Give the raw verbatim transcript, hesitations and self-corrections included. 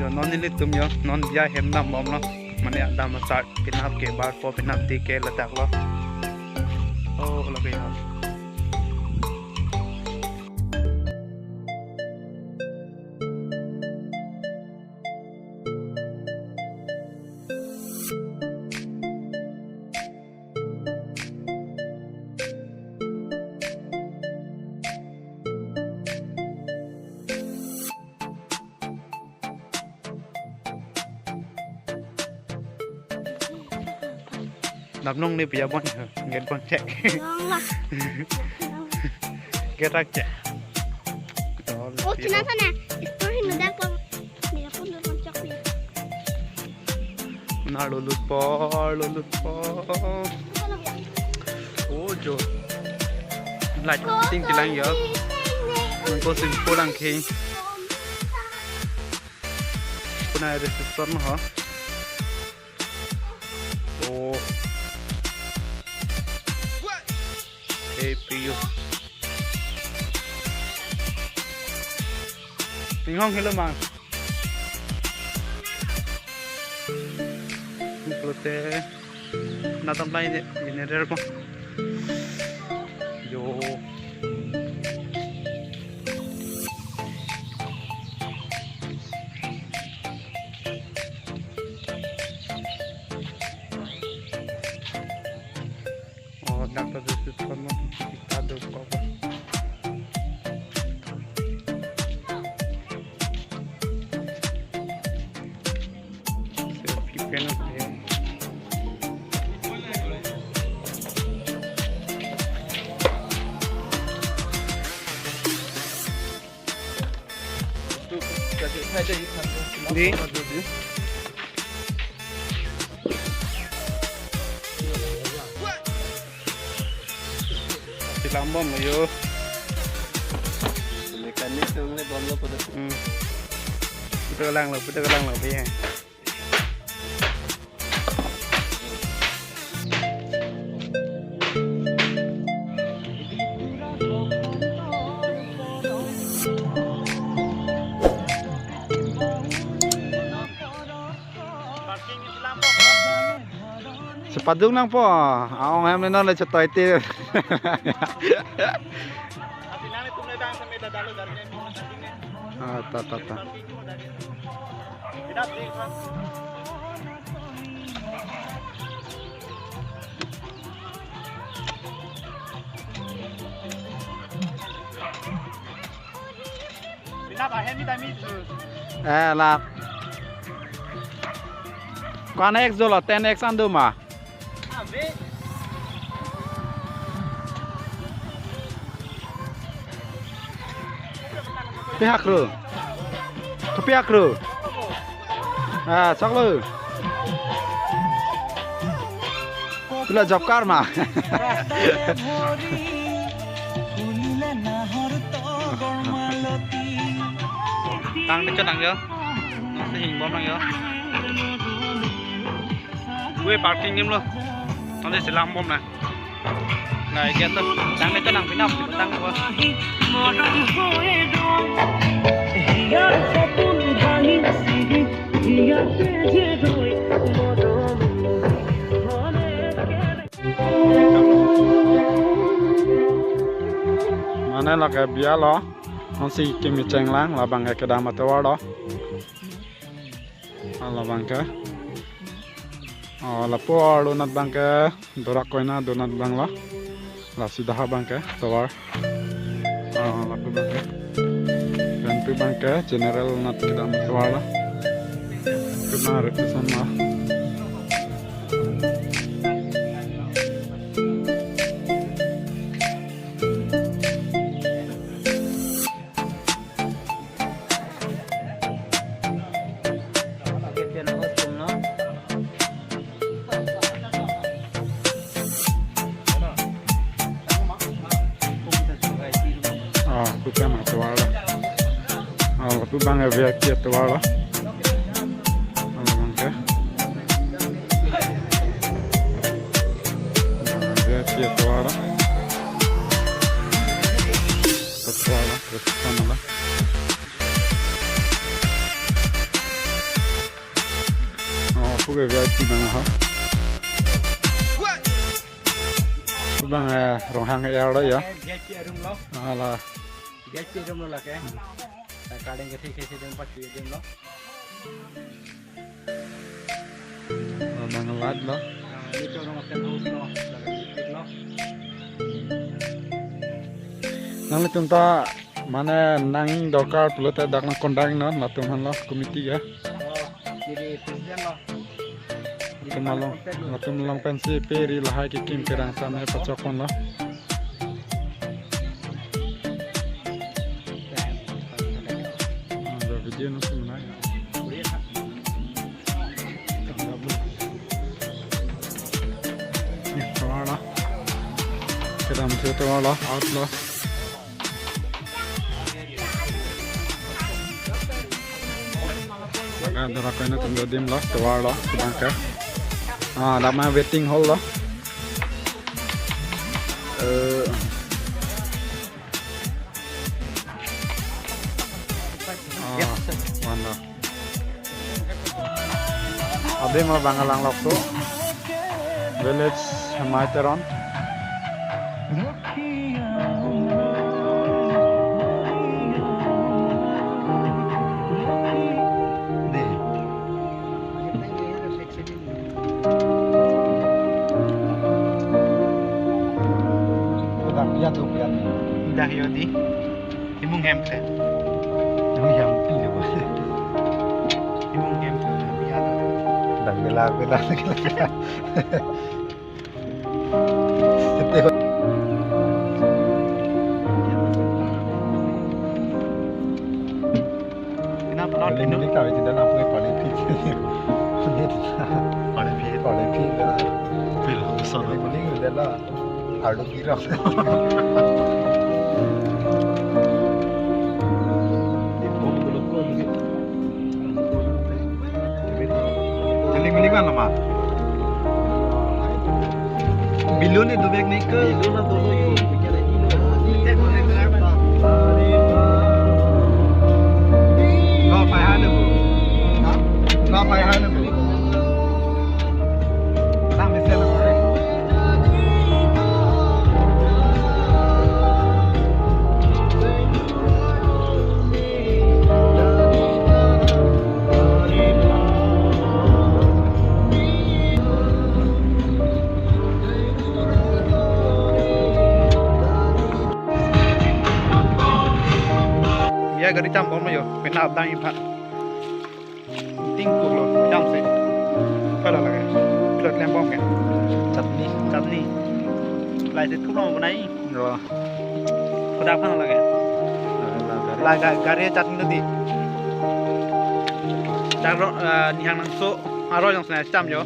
Non nelitum yo, non biya hem dambomlo. Mane adam asar penap ke barpo penap di ke ladak lo. Oh, lake yo. Dam long ne piya bon, get bon cek. Long lah. Get rak cek. Oh, cina sana. Itu hin udah kok. Dia pun udah kocok nih. Nar lo lut por, lo lut por. Oh, jo. Light ting kilang yo. Nangko simple lang ke. Puna ada sesuatu ha. Oh. Hey, piyo. Inghong helo mang. Lote natam lai ne, ne der ko. Yo. Oh, doctor Jesus kono kita do ko. Safety pin ase. Di. Selam bomlo yo. Mekanik tu ni bomlo pada. Hmm. Putar lang lo, putar lang lo, ya. Sepadung nangpo, aong hem non le chetoi te. Ah, ta, ta, ta. Eh, la. Ko-an X dolo, ten X an do ma? Pi hakro. Kopi hakro. Ah, choklo. Pila job kar ma. Tang de cho tang jo. Nasi hing bom nang jo. Gue parking nim lo. Nanti selam bom na. Ngai kian to. Tang de cho nang pinam tang ko. Mane lake biya lo. Nonsi kimi chenglang labang ke kedam atovar lo. Ala abang ke. Oh, lapu arlo anat abang ke. Dorak koina do anat abang lo. La sida ha abang ke tovar. Oh, lapu abang ke. Pen pu abang ke general anat kedam tovar lo. Kena repisan lo. Ah, pu abang atovar lo. Ah, pu abang V I P atovar lo. Ah, abang ke. Ah, V I P atovar lo. Atovar lo, terus ke sana lo. V I P bang ho. Bang, eh, Ronghang area lo ya. V I P room lo. Ala. V I P room lo lake. Kadeng ke thik thik ding pati ding lo. Bang lad lo. Ah, ini tuh rumah tent house lo. Lake lo. Nanglitum ta mane nang dorkar pulote dak nang contact non, latum aphan lo committee ke. Oh, jadi president lo. Latum along, latum along pensi pe ri lahai kekim kerang same pachokpon lo. Ada video nang sebenarnya. Ini keluar lo. Kita mesti keluar lo, out lo. Maka dora koina tum do adim lo, tovar lo, tobang ke. Ah, dak ma waiting hall lo. Eh. Ah, mana? Adim abang alang lokso. Village Hemai Teron. Dak ya tu ya. Dak yo di. Imung hem te. Imung hem pi le bo. Imung hem te. Ya tu. Dak bela bela bela. Tete ho. Ina pernah Beli pinu. Beli kami tidak nampu pale pit. Pale pit. Pale pit. Pil sana. Beli beli udah lah. Alu girang. Jeling jeling mana ma? Bilun itu bag ni ke? Bilun itu dulu yuk. Kau payah lu. Kau payah lu. Ya, gari cham bom yo, pena dang ipha. Ting kuk lo, jam se. Pada lage. Pilot lem bom ke. Chutney. Chutney. Lai se thup lo banai. Yo. Khodak aphan lage. Lai ga-, gari chutney lo di. Chak ro, eh, nihang nangso, aro jong sene cham yo.